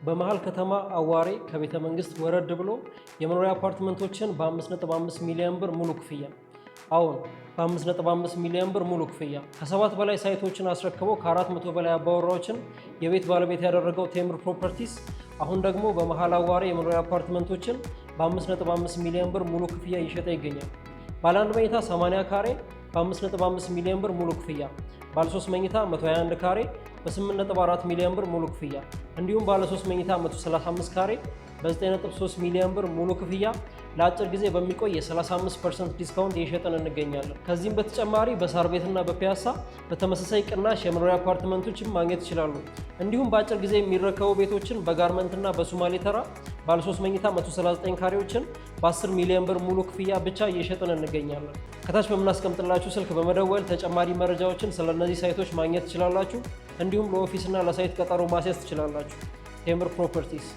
በመሃል ከተማ አዋሬ ከቤተ መንግስት ወረድ ብሎ የመኖሪያ አፓርትመንቶችን በ5.5 ሚሊዮን ብር ሙሉ ክፍያ፣ አሁን በ5.5 ሚሊዮን ብር ሙሉ ክፍያ ከሰባት በላይ ሳይቶችን አስረክቦ ከ400 በላይ አባወራዎችን የቤት ባለቤት ያደረገው ቴምር ፕሮፐርቲስ አሁን ደግሞ በመሃል አዋሬ የመኖሪያ አፓርትመንቶችን በ5.5 ሚሊዮን ብር ሙሉ ክፍያ እየሸጠ ይገኛል። ባለ አንድ መኝታ 80 ካሬ በ5.5 ሚሊዮን ብር ሙሉ ክፍያ፣ ባለ 3 መኝታ 121 ካሬ በ8.4 ሚሊዮን ብር ሙሉ ክፍያ እንዲሁም ባለ 3 መኝታ 135 ካሬ በ9.3 ሚሊዮን ብር ሙሉ ክፍያ ለአጭር ጊዜ በሚቆይ የ35% discount እየሸጥን እንገኛለን። ከዚህም በተጨማሪ በሳር ቤትና በፒያሳ በተመሳሳይ ቅናሽ የመኖሪያ አፓርትመንቶችን ማግኘት ይችላሉ። እንዲሁም በአጭር ጊዜ የሚረከቡ ቤቶችን በጋርመንትና በሱማሌ ተራ ባለ 3 መኝታ 139 ካሬዎችን በ10 ሚሊዮን ብር ሙሉ ክፍያ ብቻ እየሸጥን እንገኛለን። ከታች በምናስቀምጥላችሁ ስልክ በመደወል ተጨማሪ መረጃዎችን ስለ እነዚህ ሳይቶች ማግኘት ትችላላችሁ። እንዲሁም ለ office ና ለ site ቀጠሮ ማስያዝ ትችላላችሁ። ቴምር ፕሮፐርቲስ።